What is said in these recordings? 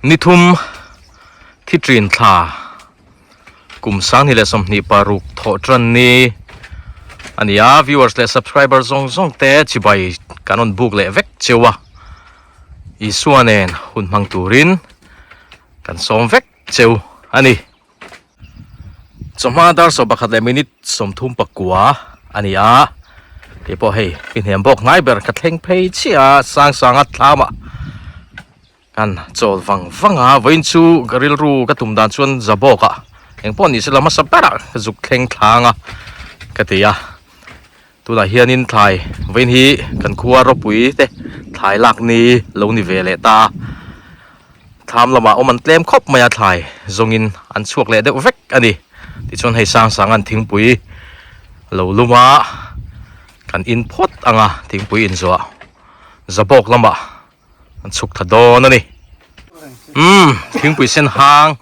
Nithum thitrin thla kum 2026 thawh tan ni a ni a, viewers leh subscriber zawng zawng te chibai kan rawn buk leh vek cheu a, Isua nen hun hmang turin kan sawm vek cheu a ni. Chawhma dar 11 leh minute 34 a ni a, keipawh hei pi hnem bawk hnai ber ka thleng phei chiah a, sang sanga thlamah kan chawl vang vang a, vawiin chu ka rilru ka tum dan chuan za bawk a, engpawh ni sela hmasa berah ka zuk thleng thlang a ka ti a, tunah hianin thlai vawiin hi kan khua ropui te thlai lak ni lo ni ve leh ta a. Thlam lamah awm an tlem khawp mai a thlai zawngin an chhuak leh deuh vek a ni. Tichuan hei sang sang an thingpui lo lum a, kan in phawt ang a thingpui inzuah zabawk lamah an chhuk tha dawn a ni. Umm thingpui sen hang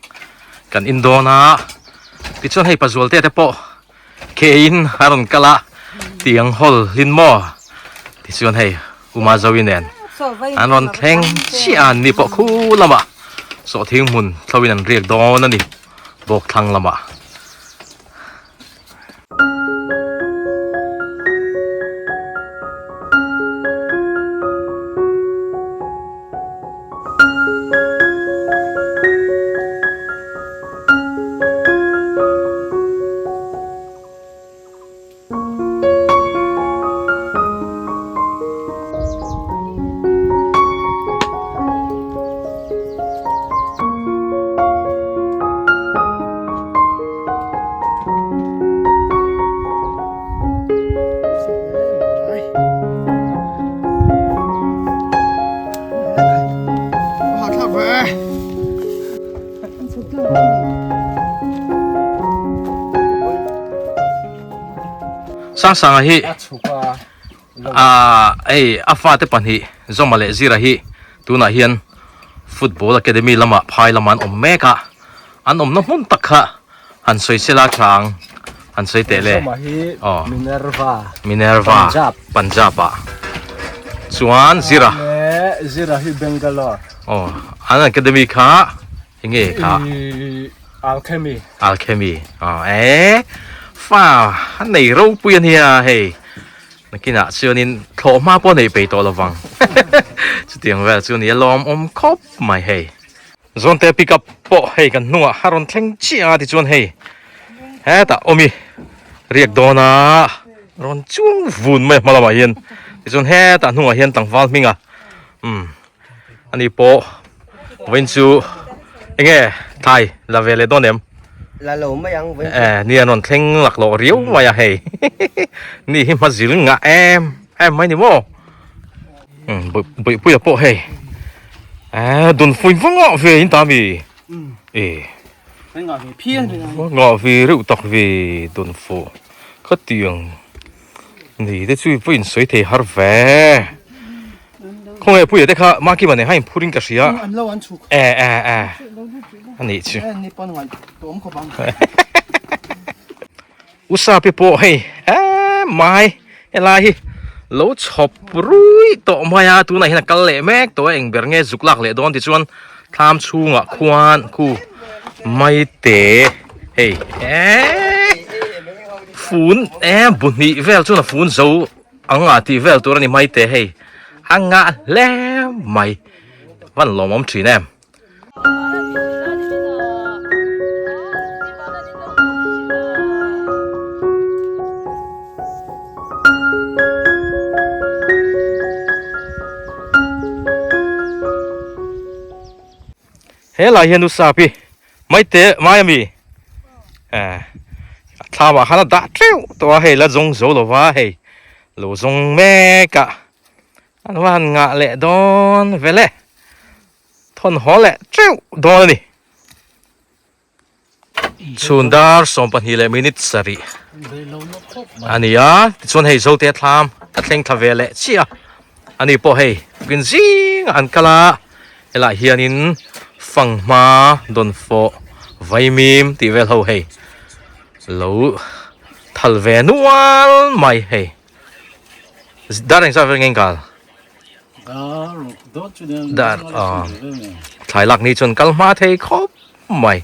kan in dawn a, tichuan hei pazualte te pawh Keiin a rawn kal a, tiang hawl hlin maw? Tichuan hei Uma Zoe nen an rawn thleng chiah a, ni pawh khu lamah sawhthing hmun thloin an riak dawn a ni, bawk thlang lamah. Sangsanga hi ah hei a fate pahnih Zawma leh Zira hi tunah hian football academy lamah phai lamah an awm mek a an awmna hmun tak kha han sawi sela tha ang han sawi teh le Zawma hi Minerva Minerva Punjab Punjab ah chuan Zira Zira hi Bangalore aw an academy kha enge kha Alchemy Alchemy aw e fa an nei ropui ania hei nakinah chuanin thlawh hma pawh nei peih tawh lovang chutiang vel chu nia lawmawm khawp mai hei. Zawnte pick up pawh hei kan hnungah a rawn thleng chiah a tichuan hei hetah awmi riak dawn a rawn chuang vun mai a hma lamah hian tichuan hetah hnungah hian tlangval hminga umm ani pawh vawiin chu enge thlai la ve leh dawn em? La lo mai ang vawiin chu. Eh ni an rawn thleng laklawh riau mai a hei ni hi hma zil ngah em em mai ni maw? Umm bawihpuia pawh hei eh dun fui va ngah ve in ta mi eh ngah ve phian va ngah ve reuh tak ve dun fu khatiang ni te chu pawh in sawi thei har ve khawnge puia te kha maki mane ha in phur in ka hria an lo an chhuk eh eh eh ani chu ni pawn ngai tawm khawp ang Usapi pawh hei eh mai helai hi lo chhawp rui tawh mai a tunah hian a kal leh mek tawh a eng ber nge zuk lak leh dawn tichuan thlam chhungah khuan khu mai te hei eh fun eh bu hnih vel chuan a fun zo ang a tih vel tur a ni mai te hei a ngah hle mai van lawmawm thin em. He lai hian u sap hi mai teh mai ami eh thlam ah khan a dah teuh tawh a hei la zawng zo lo va hei lo zawng mek a an va han ngah leh dawn vel e. Thawn haw leh teuh dawn a ni. Chhun dar 12 leh minute sarih a ni a, tichuan hei Zote thlam a thleng thla ve leh chiah a, ani pawh hei tukin zingah an kal a, helaiah hianin fanghma dawnfawh vaimim tih vel ho hei lo thal ve nual mai hei. Dar engzat vel nge in kal? Dar thlai lak ni chuan kal hma thei khawp mai.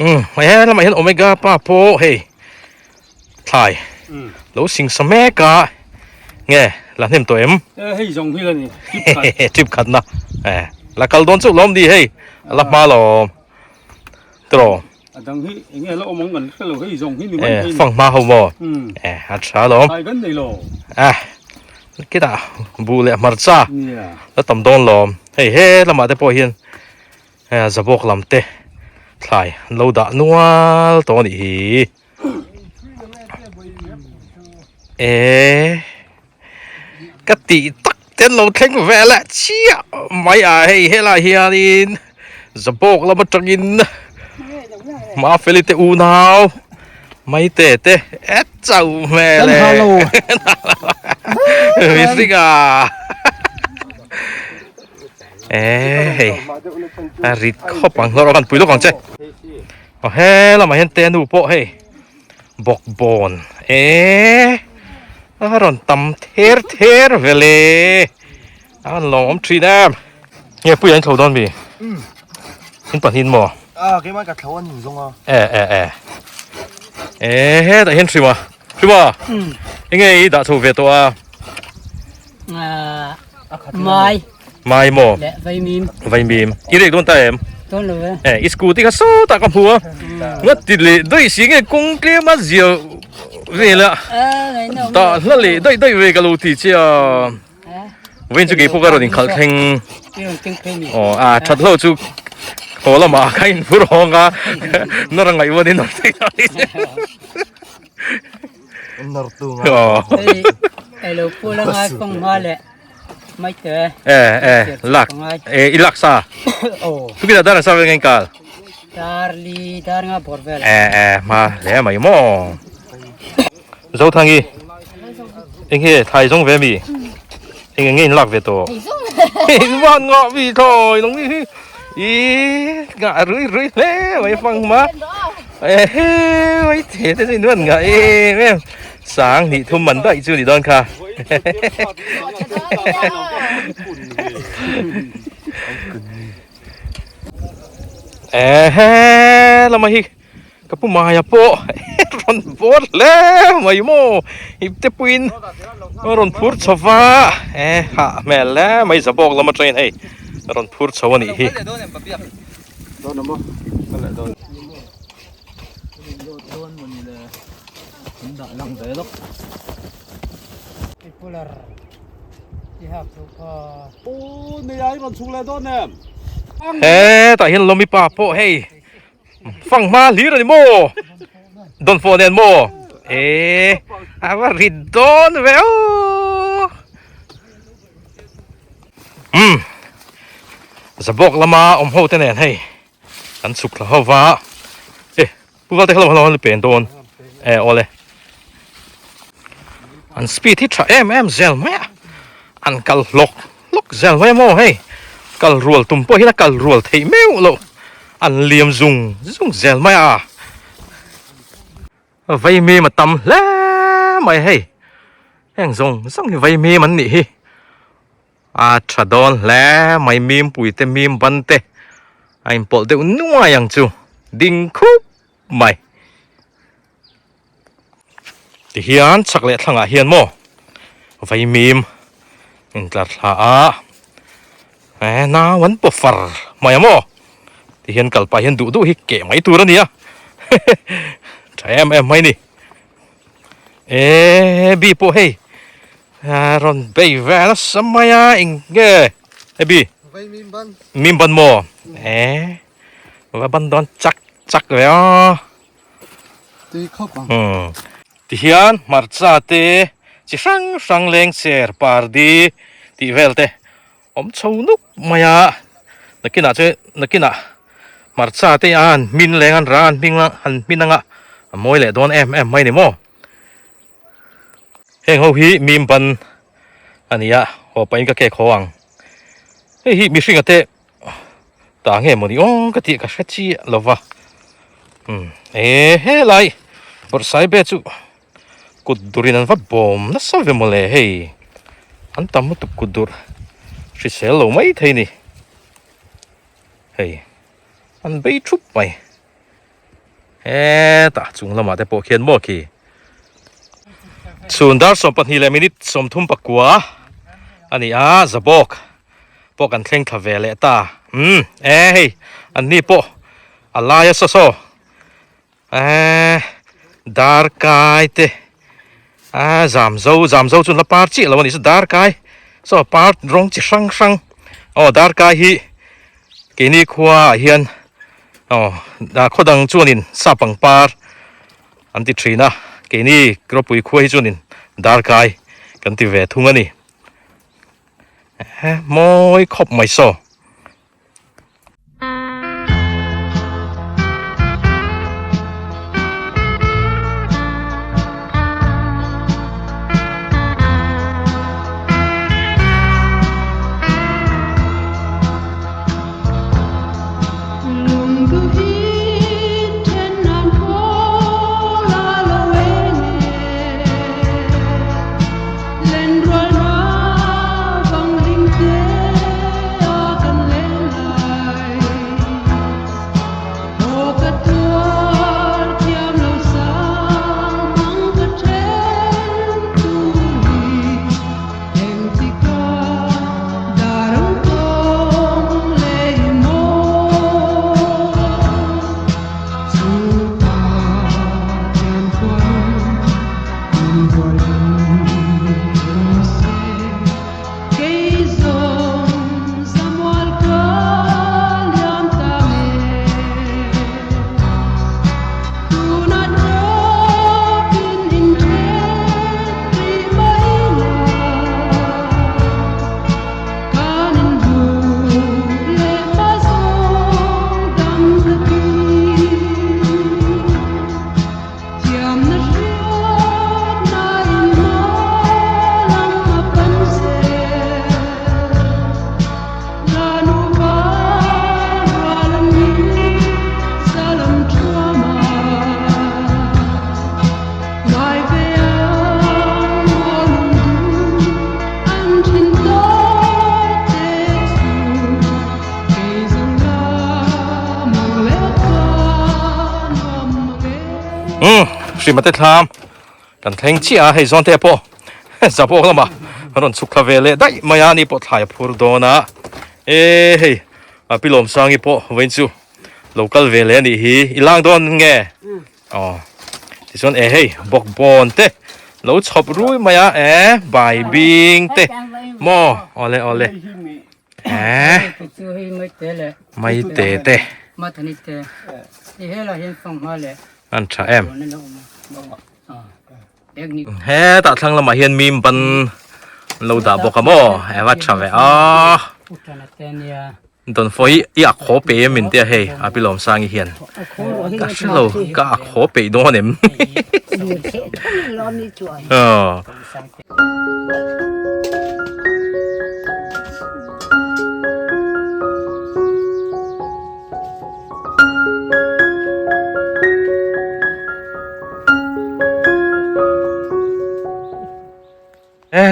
Um he lamah hian omega pa pawh hei thlai lo sing sa mek a nge la hnem tawh em hei zawng hi la ni trip khat na eh la kal dawn chauh lawm ni hei la hma lawm tawh a dang hi enge la awm ang kan hre lo hei zawng hi ni mai eh fang hma ho maw eh a tha lawm ai kan nei lo eh kitah bu leh hmarcha la tam dawn lawm hei he lamah te pawh hian Hei a zabawk lam te thlai an lo dah nual tawh a nih hi. Eee ka tih tak te an lo thleng ve leh chiah mai a hei helai hianin zabawk lam atangin Mafeli te unau mai te te e chauh hmel e mihring a. Eee hei a rit khawp ang hlawrh a kan pui lawk ang che aw he lamah hian te nu pawh hei bawk bawn eee a rawn tam ther ther vel e a rawn lawm awm thin em nge pui an thlo dawn mi in pahnih maw a keimah ka thlo a ning zawng a e e e e hetah hian hrima hrima enge i dah chho ve tawh a Mai. Mai maw? Leh vaimim. Vaimim. I rek dawn ta em? Dawn lo e. Eh, i scooty kha sawtah ka hmu a. Nga ti leh daih si nge kawng tlem a zia vel a. Dah hla leh daih daih ve ka lo ti che a. Vawiin chu keipawh ka rawn inkhalh thleng. Aw, a that hlo chu haw lamah ka inphur hawng a. Nawr a ngaih vawn in awm thei ta ni. Elo pula ngai phong hma le mai te. Eh eh lak eh i lak sa. Oh. Tu kita dar sa ngen kal. Dar li dar nga bor vel. Eh eh ma le mai mo. Zo thangi. Eng he thai zong ve mi. Eng nge in lak ve to. Wan nga vi thôi nong ni. I nga rui rui le mai phang ma. Ehe mai thế thế gì luôn ngại em sáng thì thum mắn đậy chưa thì đón kha ehe lama hi ka pu maia pawh rawn bawr hle mai maw ipte puiin rawn phur chho va e hah hmel hle mai zabawk lama train hei rawn phur chho a nih hi. Hetah hian Lawmi pa pawh hei fang hma hlir a ni maw dawnfawh nen maw eh a va rit dawn ve aw. Umm Zabawk lama awm ho te nen hei kan chhuk thla ho va e pu val te kha lo pen dawn e awle an speed hi tha em em zel mai a an kal hlawk hlawk zel mai a maw hei kal rual tum pawh hian a kal rual theih meuh loh an liam zung zung zel mai a. Vaimim a tam hle mai hei heng zawng zawng hi vaimim an nih hi a tha dawn hle mai mim pui te mim ban te a inpawlh deuh nuai ang chu ding khup mai tihian chhak leh thlangah hian maw vaimim intlar thla a eh nau an paw far mai a maw tihian kal pah hian duh duh hi keh mai tur a ni a tha em em mai ni eh bi pawh hei rawn bei ve nasa mai a eng nge he bi mim ban maw eh va ban dawn chak chak ve a. Tui khawp ang. Umm. Tihian hmarcha te chi hrang hrang lengcher pardi tih vel te awm chho nuk mai a. Nakinah chuan nakinah hmarcha te a han hmin leng an rang an hming han hmin anga a mawi leh dawn em em mai ni maw. Heng ho hi mim ban a ni a, haw pahin ka cake haw ang. Hei hi mihringa te tah nge mawni aw ka tih ka hre chiah lo va umm e helai bawrhsaibe chu kut durin an va bawm nasa ve mawle hei an tam lutuk kut dur hrisel lo mai thei ni hei an bei thup mai hetah chung lamah te pawh khian maw khi chhun dar 12 leh minute 34 a ni a zabawk. pawh kan thleng thla ve leh ta umm e hei an ni pawh a laia saw saw eh darkai te ah zamzo zamzo chu an la par chiah lo a nih chu darkai saw par rawng chi hrang hrang aw darkai hi keini khua ah hian aw khaw dang chuanin sap pangpar an ti thin a keini rawpui khua hi chuanin darkai kan ti ve thung a ni. Mawi khawp mai saw. Umm hrima te thlam kan thleng chiah a hei zawn te pawh zapawk lamah a rawn chhuk thla ve leh daih mai a ni pawh thlai a phur dawn a e hei a pi Lawmsangi pawh vawiin chu lo kal ve leh a nih hi i lang dawn nge aw tichuan e hei bawkbawn te lo chhawp rui mai a e bai bing te maw awle awle e mai te te an tha em hetah thlang lamah hian mim ban an lo dah bawk a maw e va tha ve a dawnfawh hi i a khaw pe em min tia hei a pi Lawmsangi hian ka hrelo ka a khaw peih dawn em aw.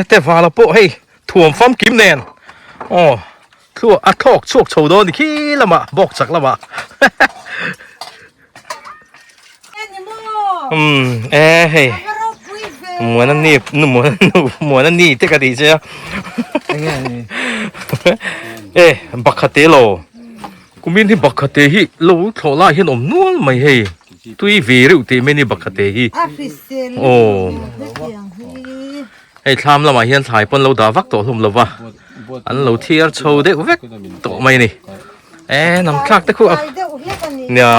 Tevala pawh hei thuam famkim nen aw thluak a thlawk chhuak chho dawn a ni khi lamah bawk chak lamah umm e hei muana ni nu muana nu muana ni te ka tih che a e bakhate lo kumin hi bakhate hi lo thlawh lai hian awm nual mai hei tui ve reuh teh mai a ni bakhate hi aw hei thlam lamah hian thlai pawn lo dah vak tawh hlawm lo va an lo thiar chho deuh vek tawh mai a ni e nam thlak te khu a nia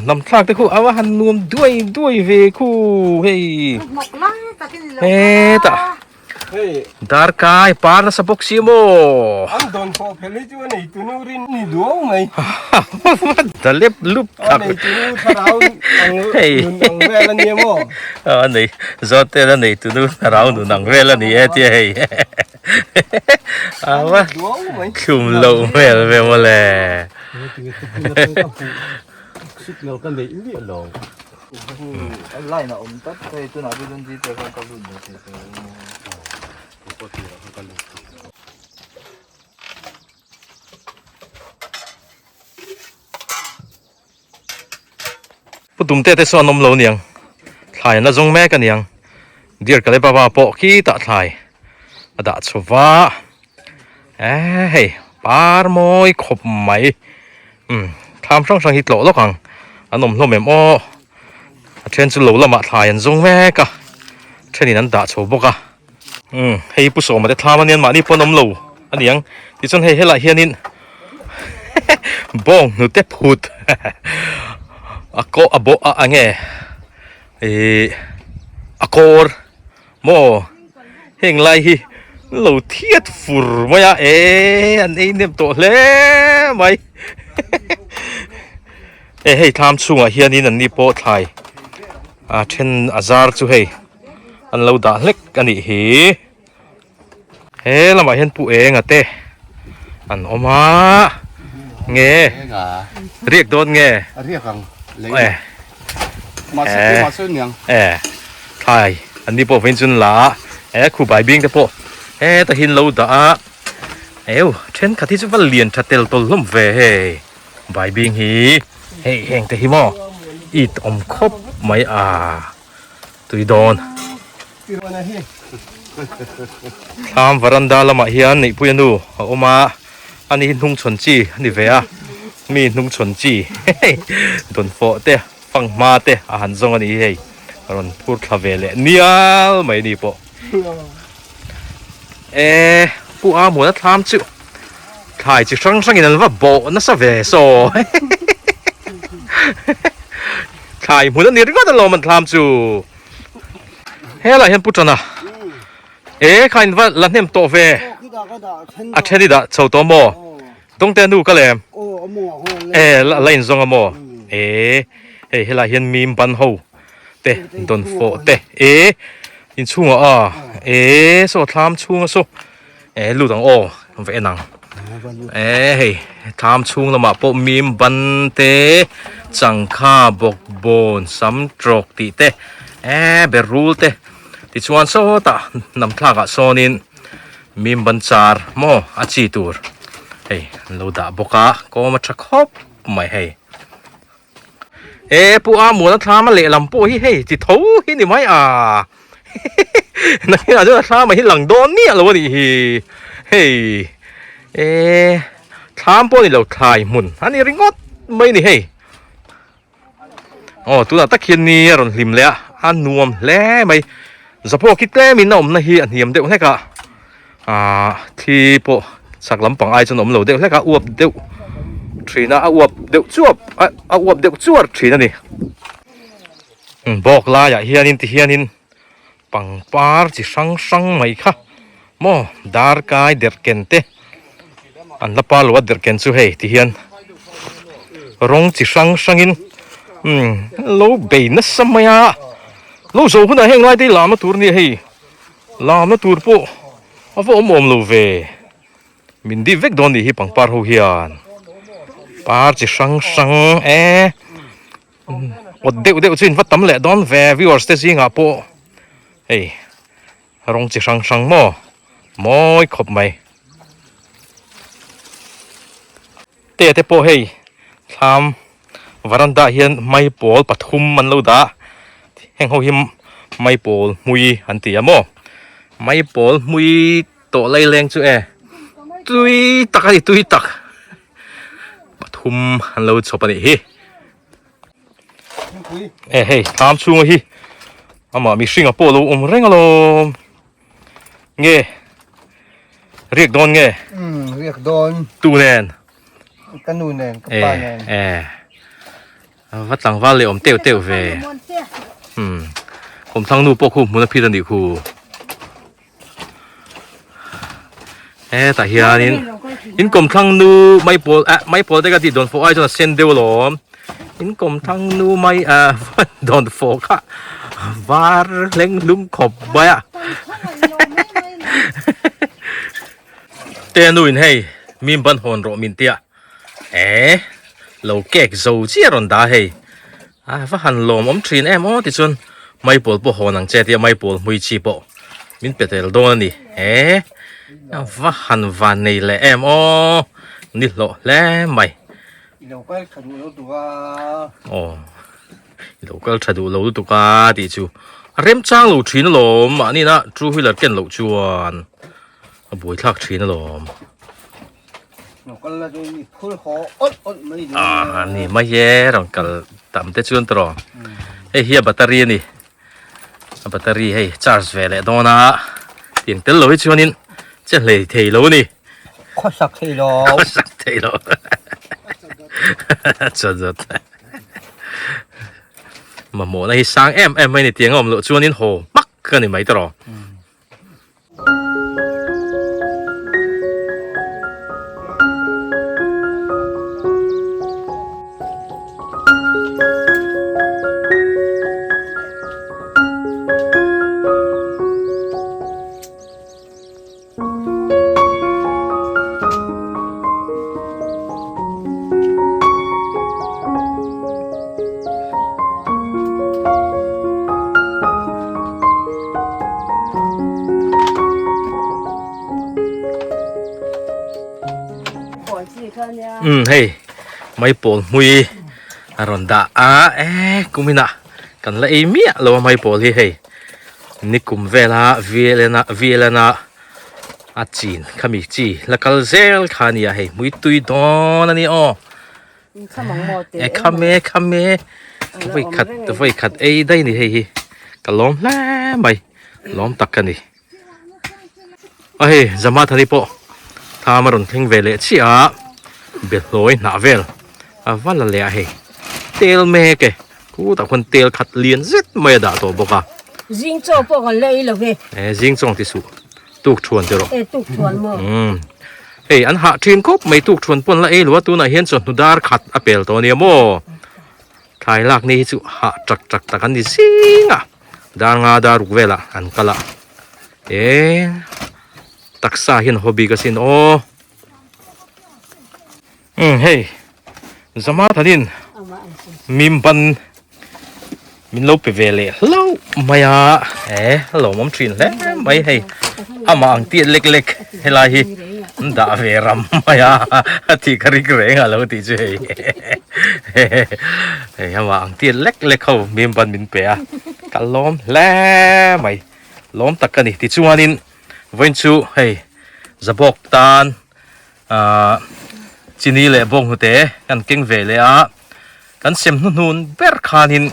nam thlak te khu a va han nuam duai duai ve khu hei hetah Darkai par nasa bawk si maw? An dawn pawh phel hi chu a nei tunu rin ni duau mai. Da lep lup tak. A nei tunu thlarau ang nun ang vel a nia maw? A nei zawt tel a nei tunu thlarau nun ang vel a ni e tia hei. A va thlum loh hmel ve mawle. Signal ka neih miah lo. Line a awm tlat hei tunah pawh chuan gpay khan ka lut ve thei tawh lo. Pu Tumte te sawn awm lo niang thlai an la zawng mek aniang dear Kalebaba pawh khitah thlai a dah chho va eh hei par mawi khawp mai. Umm thlam hrang hrang hi tlawh lawk ang an awm hlawm em aw a then chu lo lamah thlai an zawng mek a thenin an dah chho bawk a umm hei pu sawma te thlam anian mahni pawn awm lo a ni ang tichuan hei helaiah hianin bawng hnute phut a kaw a bawh a enge ihh a kawr. Maw heng lai hi lo thiat fur mai a e an ei nem tawh hle mai e hei thlam chhungah hianin an ni pawh thlai a then a zar chu hei an lo dah hlek a nih hi he lamah hian pu enga te an awm a nge riak dawn nge riak ang lei mahse mahse niang e thlai an ni pawh vein chun la e khu bai bing te pawh heta hin lo dah a eu thenkhat hi chu va lian tha tel tawl hlawm ve hei bai bing hi hei heng te hi maw it awm khawp mai a tui dawn. Thlam varanda lamah hian Neihpuia nu a awm a, ani hi hnungchhawn chi a ni ve a, mi hnungchhawn chi dawnfawh te fanghma te a han zawng a ni hi hei a rawn phur thla ve leh nial mai ni pawh. E pu a hmuhna thlam chu thlai chi hrang hrangin an va bawh nasa ve saw thlai hmun a ni ringawt alawm an thlam chu. Helaiah hian pu tana e kha in va la hnem tawh ve a then i dah chho tawh maw dawngte nu ka lem e la in zawng a maw e hei helaiah hian mim ban ho te dawn fawh te e inchhungah a e saw thlam chhunga saw e lut ang aw va en ang e hei thlam chhung lamah pawh mim ban te changkha bawkbawn sam trawk tih te e berul te tichuan sawtah hnam thlakah sawnin mim ban char maw a chi tur hei an lo dah bawk a kawm a tha khawp mai hei. E pu a muan a thlam a lehlam pawh hi hei ti tho hi ni mai a nakinah chuan a thlam ah hi lang dawn miah lo a nih hi hei e thlam pawh a ni lo thlai hmun a ni ringawt mai a ni hei aw tunah tak hian ni a rawn hlim leh a a nuam hle mai zapawh khi tlem in a awmna hi a hniam deuh hlek a Ahh thli pawh chhak lampang ai chuan a awm lo deuh hlek a uap deuh thin a a uap deuh chuap a a uap deuh chuar thin a ni bawk laiah hianin ti hianin pangpar chi hrang hrang mai kha maw darkai derhken te an la par lo a derhken chu hei ti hian rawng chi hrang hrangin umm lo bei nasa mai a lo zo hunah heng lai te hi lamna tur a nia hei. Lamna tur pawh a va awm awm lo ve. Min dip vek dawn nih hi pangpar ho hian. Par chi hrang hrang e. Awt deuh deuh chu in va tam leh dawn ve viewers te zingah pawh hei rawng chi hrang hrang maw. Mawi khawp mai. Te te pawh hei thlam varanda ah hian maipawl pathum an lo dah a heng ho hi maipawl hmui an ti a maw maipawl hmui tawh lai leng chu e tui tak a ni tui tak pathum an lo chhawp a nih hi e hei thlam chhunga hi amah mihringa pawh a lo awm reng alawm. Nge riak dawn nge? Um riak dawn. Tu nen? Ka nu nen, ka pa nen. Eh, va tlangval leh awm teuh teuh ve. Um kawmthlang nu pawh khu hmun a phit a nih khu. Eh tah hianin in kawmthlang nu mai pawl eh mai pawl te ka tih dawn fawh ai chuan a sen deuh alawm. In kawmthlang nu mai ah dawn fawh kha var hleng hlum khawp mai a. Te nu in hei mim ban hawn rawh min tia eh lo cake zo chiah rawn dah hei a va han lawm awm thin em aw tichuan maipawl pawh hawn ang che tia maipawl hmui chi pawh min pe tel dawn a ni eh a va han van nei leh em aw ni hlawh hle mai. I lo kal tha duh lo lutuk a. Aw i lo kal tha duh lo lutuk a tih chu a remchang lo thin alawm mahni na two wheeler ken loh chuan a buaithlak thin alawm. Lo kal la chu i phur haw awlh awlh mai duh. Ah ni mai e rawn kal tam te chuan tawh hei hi a battery a ni a battery hei charge ve leh dawn a tiang tel lo hi chuanin che hlei thei lo a ni. Khawsak thei lo. Khawsak thei lo. Chuan zawt. Mamawhna hi sang em em mai ni tiang a awm loh chuanin haw hmak ka ni mai tawh. Um hei maipawl hmui a rawn dah a e kuminah kan la ei miah lo a maipawl hi hei nikum vela VLN a VLN a a chin khami chi la kal zel kha a nia hei hmui tui dawn a ni aw e kham e kham e vawi khat vawi khat ei daih a ni hei hi ka lawm hle mai lawm tak ka ni a hei Zamathani pawh tham a rawn thleng ve leh chiah a behlawi hnah vel a va la leh a hei tel mek e. Khutah khuan tel khat lian zet mai a dah tawh bawk a. Zing chaw pawh kan la ei lo ve. E zing chaw ti suh tuk thuan ti rawh. E tuk thuan maw. Um hei an hah thin khawp mai tuk thuan pawn la ei lo a tunah hian chawhnu dar khat a pel tawh ania maw. Thlai lak ni hi chu hah chak chak tak an ni zing a dar nga dar ruk velah an kal a e taksa hian haw bik asin aw. Um hei Zama thanin mim ban min lo pe ve leh hlauh mai a e lawmawm thin hle mai hei amah ang tiat lek lek helai hi an dah ve ram mai a a tih ka rik reng a lo tih chu hei hei amah ang tiat lek lek ho mim ban min pe a ka lawm hle mai lawm tak ka ni tichuanin vawiin chu hei zabawk tan Ahh chini leh bawng hnute kan keng ve leh a, kan sem hnuhnun ber khanin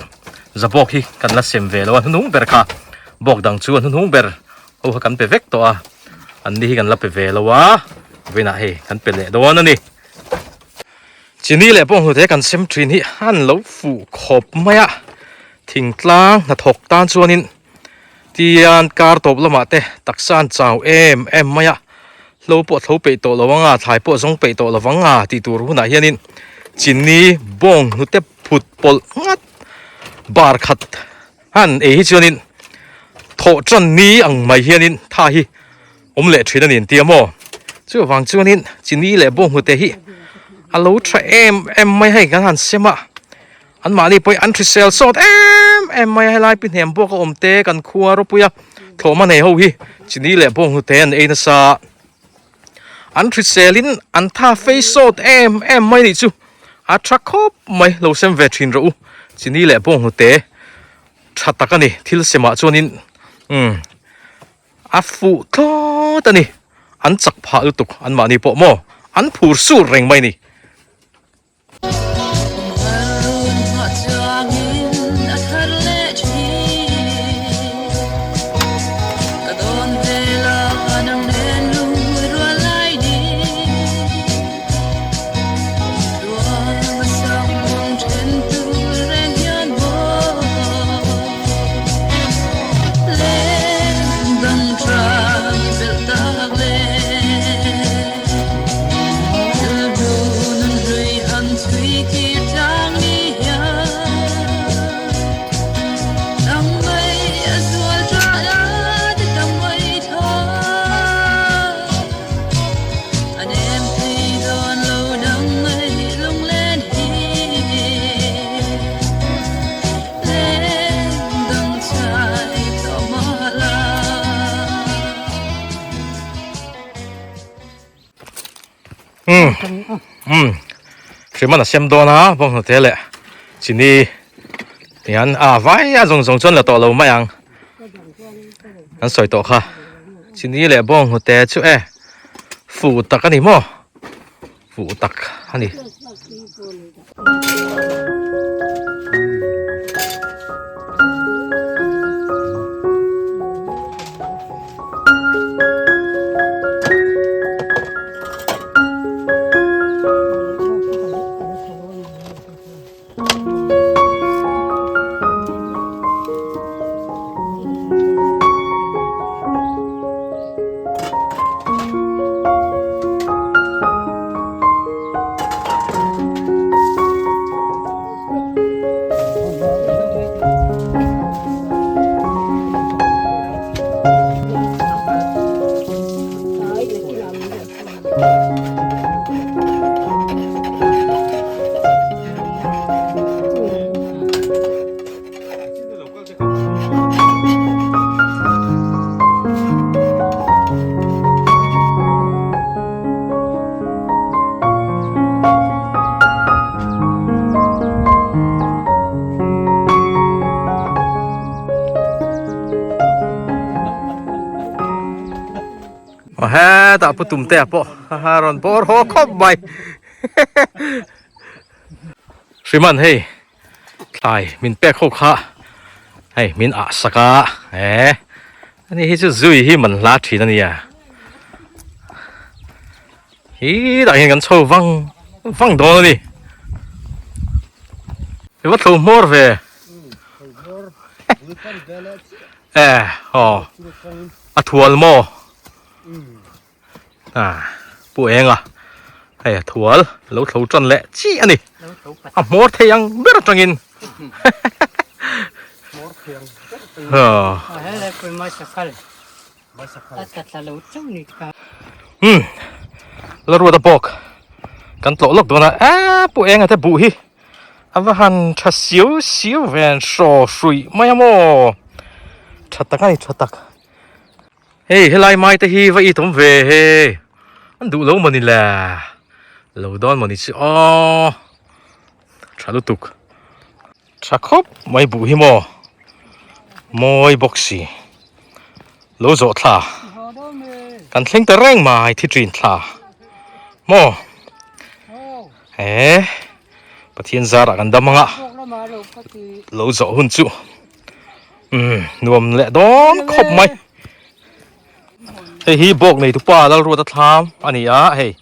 zabawk hi kan la sem ve lo a, hnuhnung ber kha bawk dang chu a hnuhnung ber ho kha kan pe vek tawh a, an ni hi kan la pe ve lo a, vawiinah hei kan pe leh dawn a ni. Chini leh bawng hnute kan sem thin hi an lo fuh khawp mai a, thingtlang hnathawk tan chuanin Tian kar tawp lamah te taksa an chau em em mai a, hlo pawh tho peih tawh lo anga thlai pawh zawng peih tawh lo vang a tih tur hunah hianin chini bawng hnute phut pawlh ngat bar khat han ei hi chuanin thawh tan ni ang mai hianin tha hi awm leh thin a ni an ti a maw chuvang chuanin chini leh bawng hnute hi a lo tha em em mai hei kan han sem a. An mahni pawh hi an hrisel sawt em em mai a, helai pi hnem bawk a awm te kan khua ropui a. Thlawhhma nei ho hi chini leh bawnghnute an ei nasa. An hrisel in an tha fei sawt em em mai nih chu a tha khawp mai lo sem ve thin rawh u. Chini leh bawnghnute tha tak a ni thil semah chuanin umm a fuh thlawt a ni. An chak phah lutuk anmahni pawh maw an phur sur reng mai a ni. Um um hriman a sem dawn a bawnghnute leh chini tihian a vai a zawng zawng chuan la tawh lo mai ang an sawi tawh kha chini leh bawnghnute chu e fuh tak a ni maw fuh tak a ni. Aw hetah pu Tumtea pawh a rawn bawr haw khawp mai Hriman hei Thlai min pek ho kha hei min ah sak a eh ani hi chu zui hi man hla thin ania hi tah hian kan chho vang vang dawn ani i va thlo hmawr ve eh aw a thual maw Ah pu eng a hei a thual lo thlo tan leh chiah a ni a hmawr thei ang ber atangin umm la ruat a bawk kan tlawh lawk dawn a eh pu eng a te buh hi a va han tha siau siau ve an hraw hruih mai a maw tha tak a ni tha tak. Hei helai mai te hi va it awm ve he an duh lo mawni le lo dawn mawni chu aw tha lutuk tha khawp mai buh hi maw mawi bawk si lo zawh thla kan thleng ta reng mai thi thin thla maw he Pathian zarah kan dam anga lo zawh hun chu. Umm nuam leh dawn khawp mai hei hi bawk nei tupa Lalruata thlam a ni a hei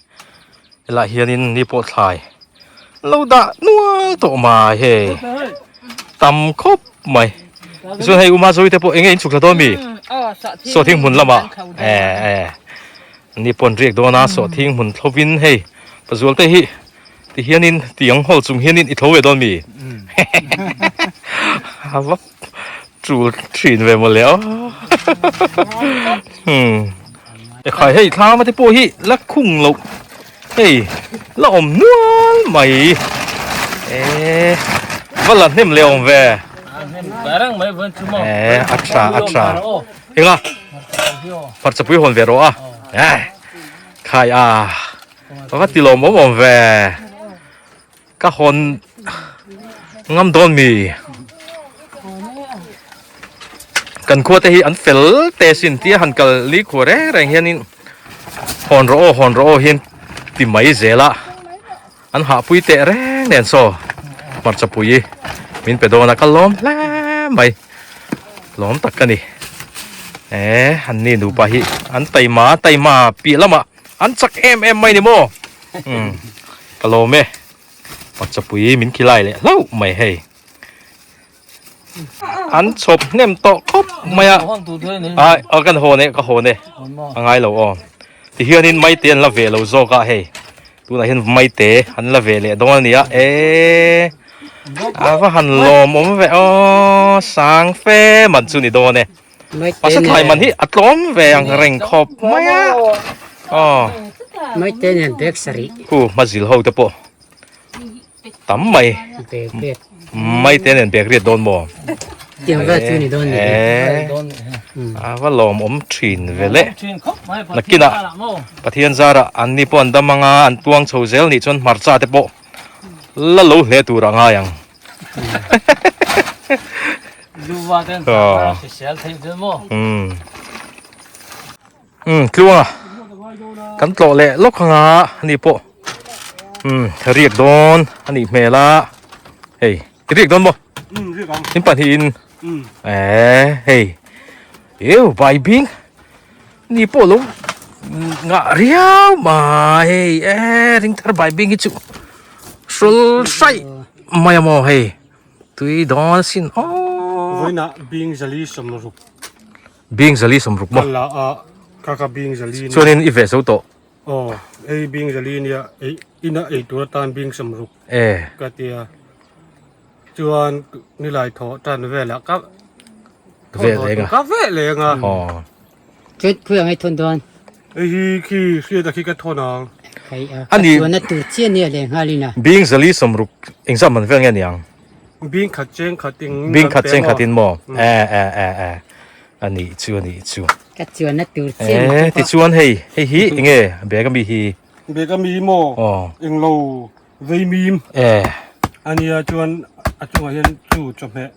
helaiah hianin ni pawh thlai lo dah nual tawh mai hei tam khawp mai tichuan hei Uma Zoite pawh eng nge in chhuk thla dawn mi sawhthing hmun lamah eh eh ni pawh an riak dawn a sawhthing hmun thlovin hei pazualte hi. Ti hianin tiang hawl chung hianin i tho ve dawn mi? A va tul thin ve mawle aw. Hmm. E khai hei thlam te pawh hi la khung loh hei la awm nual mai. E va la hnem leh awm ve. E a tha a tha enga hmarchapui hawn ve rawh a e khai a ka va ti lawm awm awm ve ka hawn ngam dawn mi kan khua te hi an fel te sin tia han kal ni khua reng reng hianin hawn rawh aw hawn rawh aw hian ti mai zel a. An hahpui teh reng nen saw hmarchapui min pe dawn a ka lawm hle mai lawm tak ka ni e an ni nupa hi an taima taima piah lamah an chak em em mai ni maw um ka lawm e hmarchapui min khilai leh hlauh mai hei an chhawp hnem tawh khawp mai a ai aw kan hawn e ka hawn e a ngai lo aw tihianin maite an la ve lo zawk a hei tunah hian maite an la ve leh dawn a ni a e a va han lawm awm ve aw sang fe man chu ni dawn e mahse thlai man hi a tlawm ve ang reng khawp mai a aw maite nen bag sarih khu hmazil ho te pawh tam mai mai te nen bag riat dawn maw tiang vel chu ni dawn ni a va lawm awm thin ve le nakinah pathian zara an ni pawh an dam anga an tuang chho zel nih chuan hmarcha te pawh la lo hle tur a ngai ang Umm tluanga kan tlawh leh lawk anga ani pawh umm riak dawn a nih hmel a hei i riak dawn maw in pahnihin eh hei eu bai bing ni pawh lo ngah riau mai hei eh ring thar bai bing hi chu hrawl hraih mai a maw hei tui dawn asin aw vawiinah bing zali sawmruk Bing zali sawmruk maw? Ka la a, ka ka bing zali nia. Chuanin i ve zo tawh? Aw, hei bing zali nia, ei ina ei tur atan bing sawmruk. E. Ka tia. Chuan nilai thaw tan velah ka ve leng a. Ka ve leng a. Aw. Chuan khawi ang i thawn dawn? Hei hi khi hriat a khi ka thawn ang. Hei a, ka chuan a tur chiah nia leh nghalin a. Bing zali sawmruk engzat man vel nge niang? Bing khat cheng khat in Bing khat cheng khat in maw? E e e e a nih chu a nih chu. Ka chuan a tur chiah E tichuan hei hei hi enge bag ami hi? Bag ami maw? Aw. Englo vei mim. E. Ania chuan a chungah hian chu chawhmeh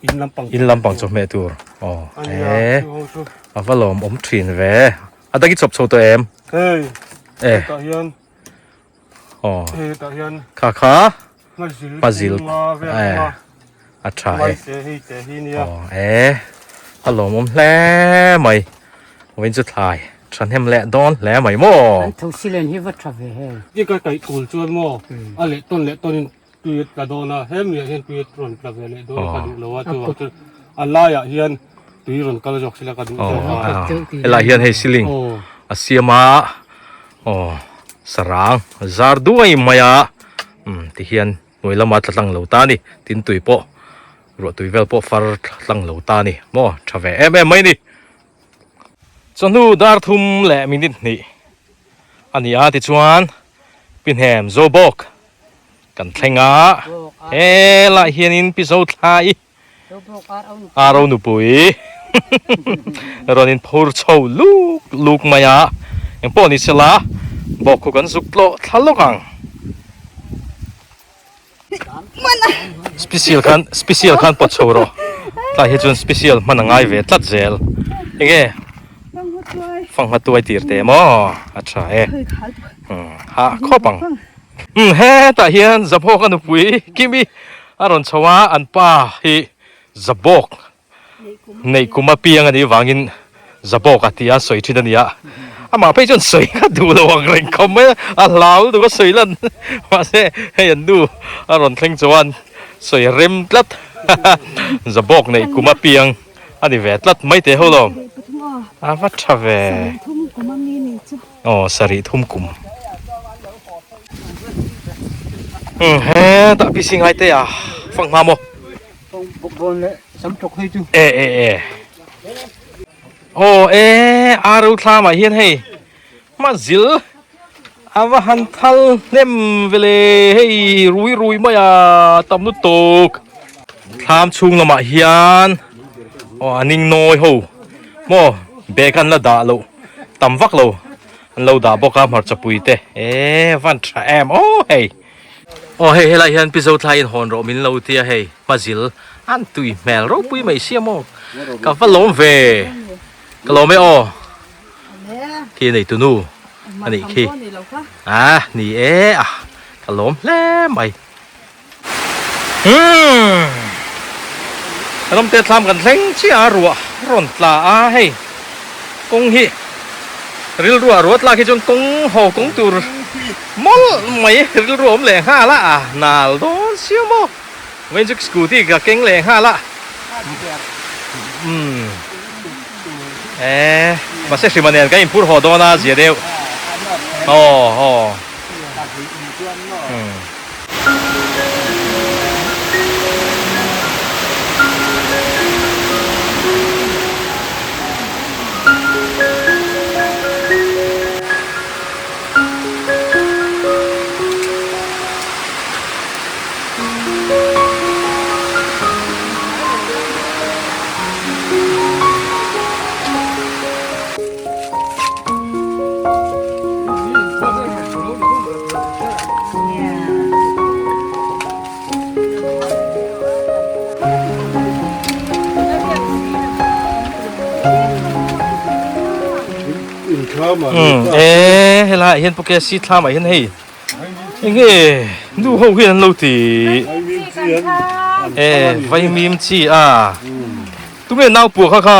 in lampang. In lampang chawhmeh tur. Aw. E. A va lawm awm thin ve. A dang i chawp chho tawh em? Hei. E. Hetah hian. Aw. Hetah hian. Kha kha. Hmazil a tha e aw e a lawmawm hle mai vawiin chu thlai thahnem leh dawn hle mai maw an tho silen hi va tha ve hei i ka kaih thul chuan maw a leh tawn leh tawn in tui a tla dawn a hemi ah hian tui a rawn tla ve leh dawn ka duh lo a chuvang chuan a laiah hian tui rawn kal zawk sila ka duh zawk a helai hian hei ceiling a siam a aw sarang zar duai mai a. Umm ti hian hnuai lama tla tlang lo ta a ni tin tui pawh ruah tui vel pawh far tla tlang lo ta a ni maw tha ve em em mai a ni. Chawhnu dar thum leh minute hnih a ni a tichuan pi hnem zo bawk kan thleng a helaiah hianin pi zo thlai Aro nupui rawn in phur chho luk luk mai a, engpawh ni sela bawk khu kan zuk tlawh thla lawk ang. Special khan special khan pawt chho rawh tlai hi chuan special hman a ngai ve tlat zel enge fanghma tuai tir teh maw a tha e hah khawp ang. Umm hetah hian Zabawka nupui Kimi a rawn chho a, an pa hi Zabawk neih kum a piang a nih vangin Zabawka tia sawi thin a ni a, amah phei chuan sawi kha duh lo ang reng khawp mai a, a hlau lutuk a sawi lan mahse hei an nu a rawn thleng chuan sawi rem tlat Zabawk neih kum a piang a ni ve tlat mai teh ho lo a va tha ve. Aw sarih thum kum. Umm hetah PC ngai te a fang hma maw? E e e. Aw e a ro thlam ah hian hei hmazil a va han thal hnem vele hei rui rui mai a tam lutuk. Thlam chhung lamah hian aw a ning nawi ho maw bag an la dah loh tam vak lo an lo dah bawk a hmarcha pui te eee van tha em aw hei aw hei helai hian pi Zothlai in hawn rawh min lo tia hei hmazil an tui hmel ropui mai sia maw ka va lawm ve ka lawm e aw khi nei tunu a nih khi a ni e a ka lawm hle mai. Umm Ramte thlam kan thleng chiah a ruah rawn tla a hei kawng hi rilru ah ruah tlak hi chuan kawng haw kawng tur mawlh mai rilru a awm leh nghal a a nal dawn sia maw vawiin chu scooty ka keng leh nghal a umm eh mahse hrima nen kan inphur haw dawn a zia deuh aw aw umm. E helai ah hian pawh si thlam ah hian hei enge nu ho hian an lo ti e vaimim chi a tunge nau pua kha kha.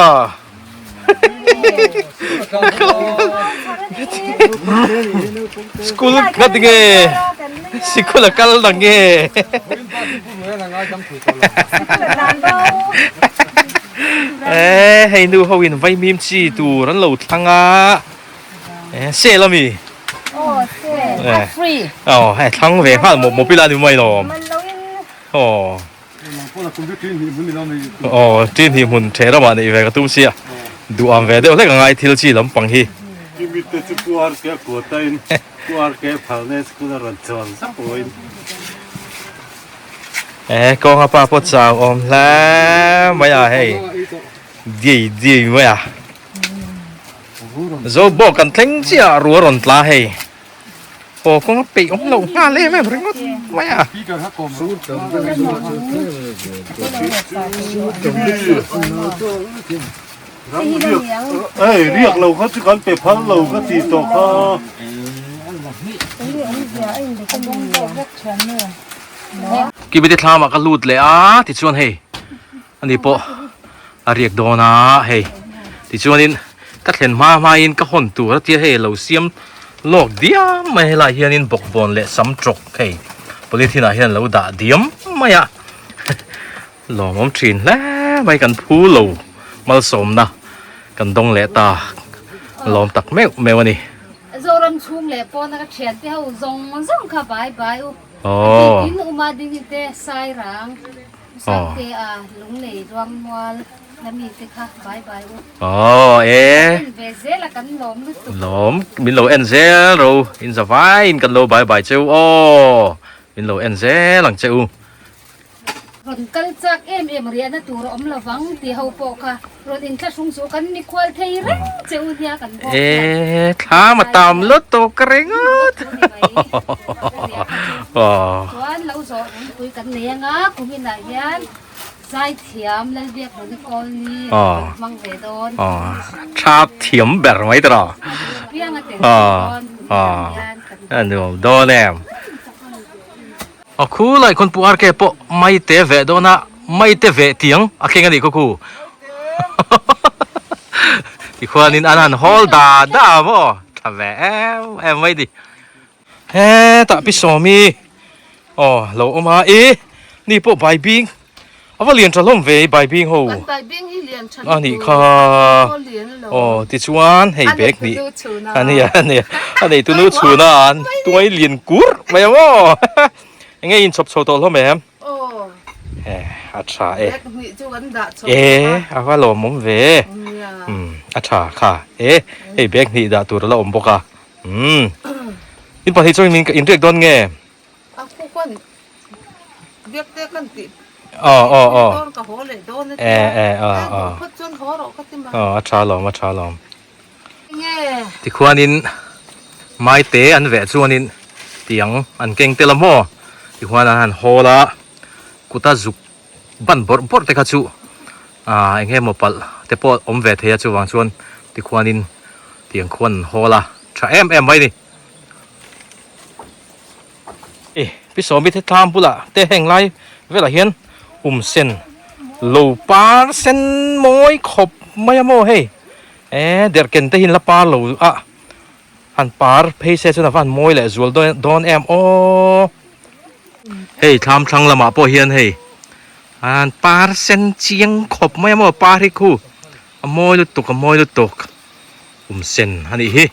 School ka ti nge sikul a kal na nge e hei nu ho in vaimim chi tur an lo thlang a e sale ami aw hei thlang ve nghal mawp mawp ila ni mai lawm aw. Aw tin hi hmun the ramah neih ve ka tum sia duh ang ve deuh hlek a ngai thil chi lampang hi. E kawnga pa pawh chau awm hle mai a hei diai diai mai a zo bawk kan thleng chiah ruah rawn tla hei. Aw kawng a peih awm loh nghal em em ringawt mai a. Ei riak lo kha chu kan pe phal lo ka ti tawh kha. Kibiti thlamah ka lut leh a tichuan hei ani pawh a riak dawn a hei tichuanin ka thlen hma hmain ka hawn tur a tia hei lo siam lawk diam mai helai hianin bawkbawn leh sam tawk hei polythene ah hian lo dah diam mai a lawmawm thin hle mai kan phu lo malsawmna kan dawng leh ta lawm tak meuh meuh a ni. Zoram chhung leh pawna ka thiante ho zawng zawng kha bai bai u. Aww. A bikin Uma ding hi te Sairang. Sangte a lunglei ruangmual la mi te kha bai bai u. Aw e. En ve zel a kan lawm lutuk. Lawm min lo en zel ro in za vaiin kan lo bai bai che u aw min lo en zel ang che u. Rawn kal chak em em riahna tur a awm lovang ti ho pawh kha rawn inthlahrung chu kan mikhual thei reng che u nia kan bawk hian. E thlam a tam lutuk ka ringawt. Aw. Chuan lo zawh runpui kan nei anga kuminah hian zaithiam Lalbiakhlawni Kawlni kan hmang ve dawn. Aw thap thiam ber mai tawh rawh. Pianga tel dawn kuminah hian kan. A nuam dawn em. Aw khulai khawn pu RK pawh maite veh dawn a maite veh tiang a keng a nih khaw khu. Tikhuanin an han hawl da da maw tha ve em em mai ni. Hetah pi Sawmi aw lo awm a i ni pawh bai bing a va lian tha hlawm ve i bai bing ho a nih kha aw tichuan hei bag hnih a nia a nia a nei tunu chhuna an tuai lian kur mai ang aw enge in chhawp chho tawh hlawm em a tha e e a va lawmawm ve a tha kha e hei bag hnih dah tur a la awm bawk a. Umm. In pahnih chuan min in riak dawn nge? A khu khuan biak te kan tih Aw aw aw. Dawn ka haw leh dawn a tia. Eh eh aw aw. Phawt chuan haw rawh ka ti mai. Aw a tha lawm a tha lawm. Nge. Tikhuanin maite an veh chuanin tiang an keng tel a maw tikhuan an han hawl a kuta zuk ban bawrh bawrh te kha chu ah eng nge maw palh te pawh awm ve thei a chuvang chuan tikhuanin tiang khuan an hawl a tha em em mai a ni. Ih pi sawmi te tlang bulah te heng lai velah hian um sen lo par sen mawi khawp mai a maw hei eh derhken te hi an la par lo a han par phei se chuan a van mawi leh zual dawn em aw hei thlam thlang lamah pawh hian hei an par sen chiang khawp mai a maw par hi khu a mawi lutuk a mawi lutuk. Um sen a nih hi.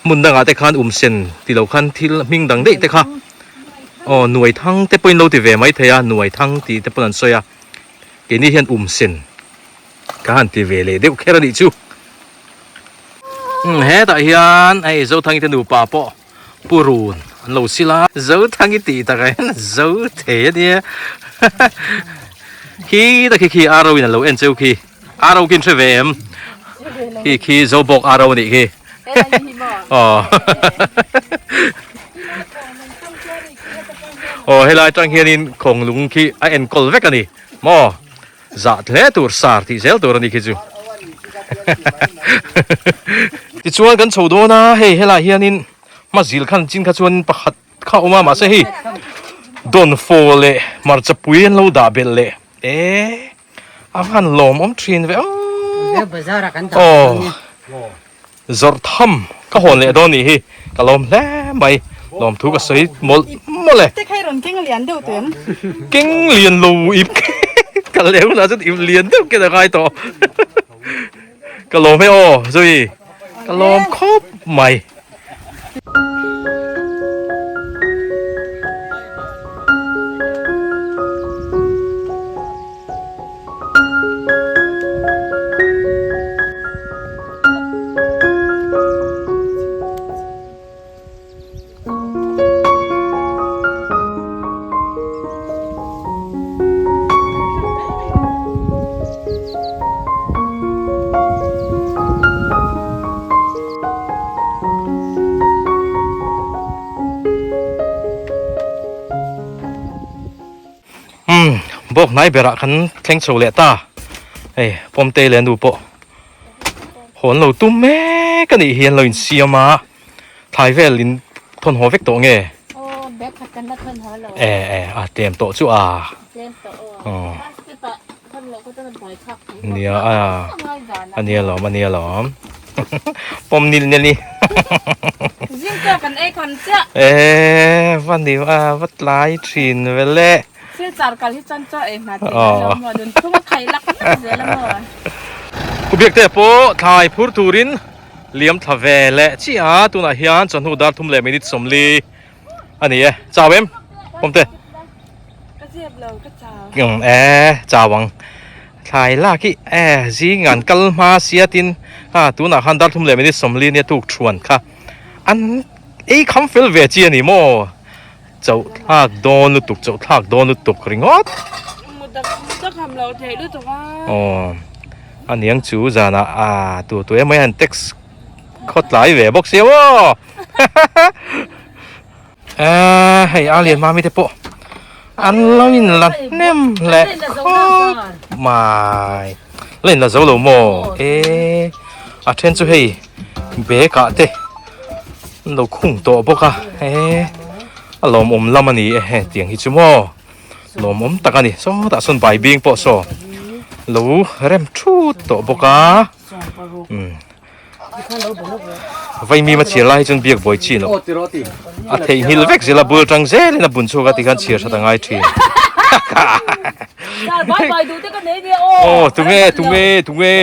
Hmun dangah te khan um sen ti lo khan thil hming dang daih te kha aw nuai thang te pawhin lo ti ve mai thei a, nuai thang tih te pawn an sawi a. Keini hian um sen ka han ti ve leh deuh kher a nih chu. Umm hetah hian hei Zothangi te nupa pawh purun an lo sil a. Zothangi tih takah hian zo thei a nia. Khi tak khi khi arrow in a lo en cheu khi. Arrow khi an hre ve em? Khi khi zo bawk arrow a nih khi. Aw. Aw helai atang hianin khawng lung khi a enkawl vek a ni maw? Zah hle tur sar tih zel tur a ni khi chu. Tichuan kan chho dawn a hei helai hianin hmazil khan chin kha chuan pakhat kha a awm a mahse hei dawnfaw leh hmarcha pui an lo dah belh leh e a van lawmawm thin ve aw aw zawrh tham ka hawn leh dawn nih hi ka lawm hle mai lawmthu ka sawi mawlh mawlh e keng lian lo ip ka leh hunah chuan ip lian deuh ken a ngai tawh ka lawm e aw zui ka lawm khawp mai. Umm bawk hnai berah kan thleng chho leh ta hei pawmtei leh nu pawh hawn lo tum mek a nih hi an lo insiam a. Thlai vel in thawn haw vek tawh nge? Aw bag khat kan la thawn haw lo. E e a tlem tawh chu a. Tlem tawh aw. Aw. Basket ah thawn loh kha chuan a buai thlak thei bawk. Nia a a nia lawm a nia lawm. Pawm nil nel i. Zing chaw kan ei khan chiah. E va ni a va tlai thin vel e. Thil char kal hi chuan chaw ei hma tih a lo maw nun thung a khai lak vek zel a maw. Pu Biakte pawh thlai phur turin Liam thla ve leh chiah a, tunah hian chawhnu dar thum leh minute 40 a ni e. Chau em? Pawmte. Ka zep lo, ka chau. Um, e, chau ang. Thlai lak hi, e, zing an kal hma sia tin, ha, tunah khan dar thum leh minute 40 nia tuk thuan kha. An ei kham fel ve chi a ni maw? Chauh thlak dawn lutuk, chauh thlak dawn lutuk ringawt. Mudak mudak ham lo theih lutuk a. Aw, a niang chu zanah a tu tu emai han text khaw tlai ve bawk sia maw. Eh, hei a lian mami te pawh an lo in la hnem leh khawp mai. La in la zo lo maw? Eh, a then chu hei bag ah te an lo khung tawh bawk a eh a lawmawm lam a ni e heng tiang hi chu maw lawmawm tak a ni sawtah sawn bai bing pawh saw lo rem thut tawh bawk a umm vaimim a chhiar lai hi chuan biak buai chin loh a theihnghilh vek zel a bul tang zelin a bun chhuak a tikhan chhiar that a ngai thin aw tunge tunge tunge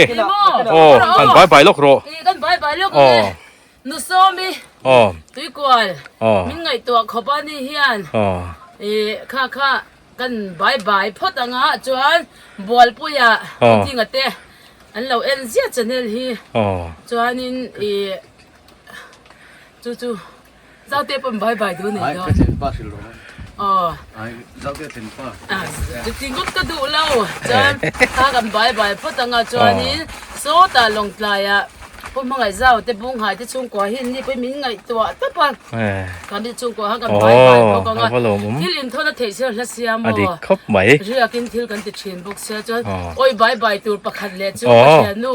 aw han bai bai lawk rawh aw Nu Sawmi aw tuikual aw min ngaihtuah khawp a ni hian aw ih kha kha kan bai bai phawt anga chuan Bualpuia Aw. Dinga te an lo en ziah channel hi aw chuanin ih chu chu Zaute pawn bai bai duh nei dawn. Aw. Chuti ngawt ka duh lo. Chuan kha kan bai bai phawt anga chuanin sawtah Lawngtlaiah Pu Hmangaihzau te Bunghai te chhungkua hi an ni pawhin min ngaihtuah tawp a. Kan ni chhungkua kha kan bai bai bawk anga thil inthawn a theih sia hla sia maw. Riakin thil kan ti thin bawk sia chuan awi bai bai tur pakhat leh chu ka thiannu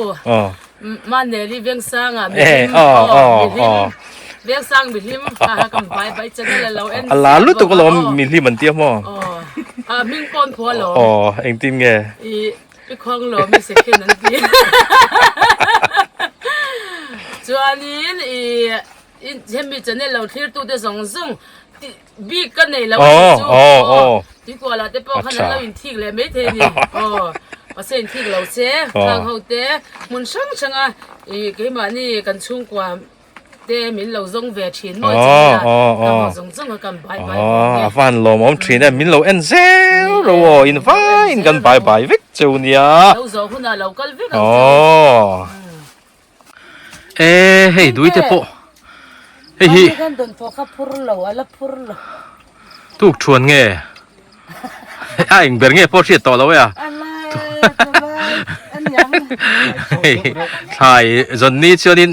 Maneli Vengsanga mihlim aw mihlim Vengsang mihlim kha kha kan bai bai channel a lo en A la lutuk alawm mihlim an tia maw? Aw a hming pawn phuah alawm. Aw engtin nge? I pi khuang lawm i second an ti. Chuanin i hemi channel lo thlir tute zawng zawng Bik ka nei lo a nih chu. Aw, tuikuala te pawh khan an lo inthik leh mai thei a ni. Aw, mahse inthik lo che, khang ho te hmun hrang hrang a ih keimahni kan chhungkua te min lo zawng ve thin mawi chu nia, ka hmu zawng zawng a kan bai bai vang e. A van lawmawm thin e, min lo en zel ro aw, in vaiin kan bai bai vek cheu nia. Lo zawh hunah lo kal vek ang cheu. E hei dui te pawh hei hi kan dawn pawh kha phur lo a la phur lo tuk thuan nge a eng ber nge pawh hriat tawh lo e a hei thlai zawn ni chuanin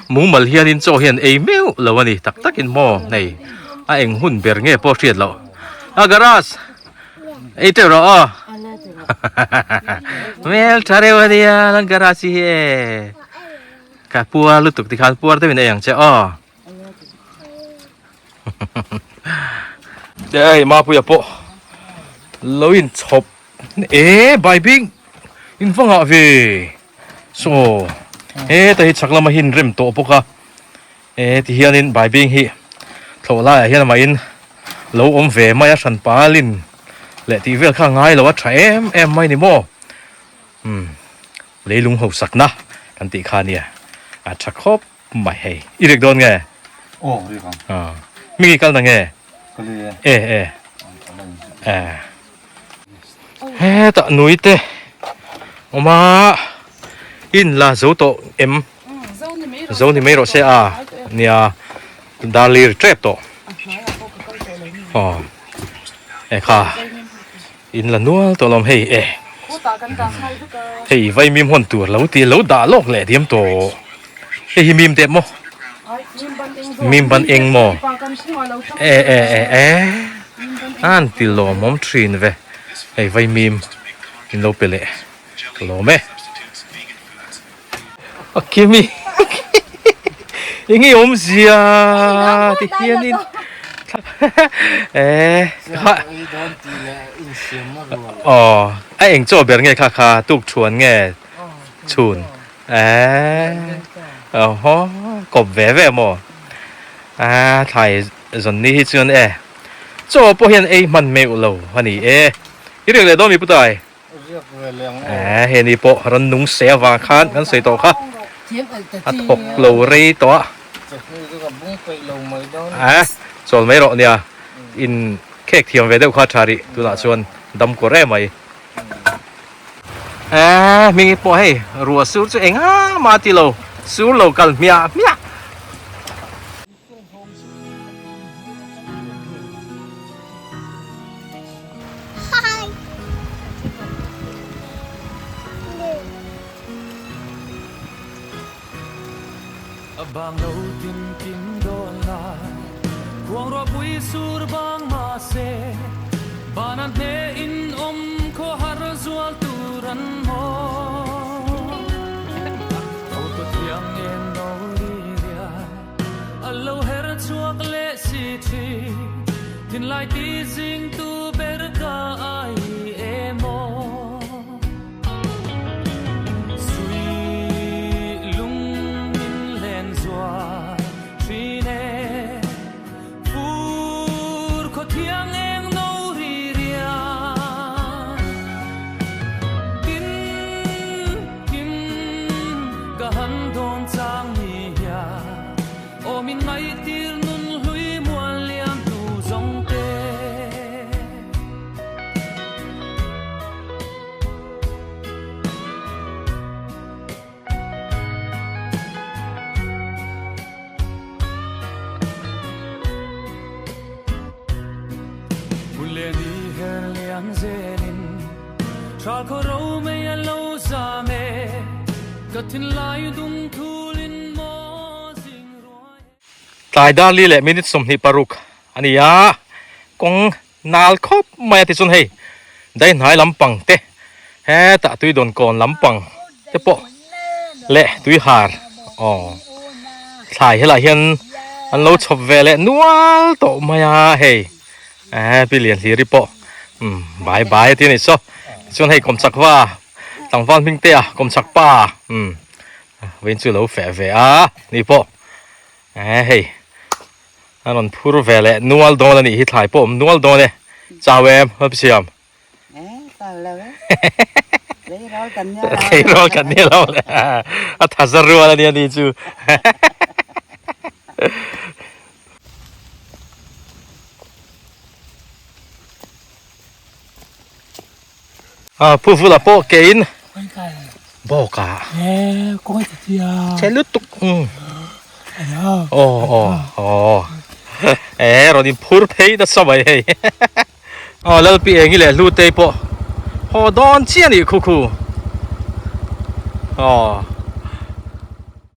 mumal hianin chaw hian ei meuh lo a ni tak takin maw hei a eng hun ber nge pawh hriat loh a garage Ei teuh rawh aw. Hmel tha reuh a nia lang garage hi e. Ka puar lutuk ti khan puar deuhin ei ang che aw. Ei Mapuia pawh lo in chhawp e bai bing in va ngah ve. So heta hi chhak lama hin rem tawh bawk a. E ti hianin baibing hi thlawh laiah hian amah in lo awm ve mai a hran palin leh tih vel kha ngai lo a tha em em mai ni maw umm leilung hausakna kan tih kha nia a tha khawp mai hei i rek dawn nge aw rek ang a mi nge kal na nge kal e e e e hetah nui te awm a in la zo tawh em. Zo ni mai rawh se a nia dar lir tep tawh aw e kha in la nual tawh lawm hei e hei vai mim hawn tur lo ti lo dah lawk leh diam tawh hei hi mim tep maw mim ban eng maw e e e e an ti lawmawm thin ve hei vai mim in lo pe leh lawm e. A kimi eng nge awmzia ti hianin eh aw a eng chaw ber nge kha kha tuk thuan nge chhun eh aw kawp ve ve maw a thlai zawn ni hi chuan e chaw pawh hian ei hman meuh lo a ni e i riak leh dawn mi putai. Eeh hei ni pawh rawn nung se avang khan kan sawi tawh kha a thawk lo rei tawh a eeh chawl mai rawh nia in khek thiam ve deuh kha tha rih tunah chuan dam kawr em mai eeh hming pawh hei ruah sur chu engah mah a ti lo sur lo kal hmiah hmiah. Liam zelin Tral khaw ro mei a lo zam e Ka thinlai dung thulin maw zing ruai Tlai dar li leh minute 26 a ni a, kawng nal khawp mai a tichuan hei daihnai lampang te hetah tui dawn kawn lampang te pawh leh tui har aw thlai helai hian an lo chhawp ve leh nual tawh mai a hei. Ehh pi lian hlir hi pawh umm bai bai a ti a nih saw tichuan hei kawmchak va tlangval hming te a kawmchak pa umm vawiin chu lo feh ve a ni pawh ehh hei a rawn phur ve leh nual dawn a nih hi thlai pawh awm nual dawn e chau em hlawp siam tleirawl kan nia lo le a tha za rual a nia ni chu. A pu vula pawh kein bawk a che lutuk aw aw aw e rawn in phur phei nasa mai hei aw lalpi engi leh hlutei pawh haw dawn chiah a nih khu khu aw.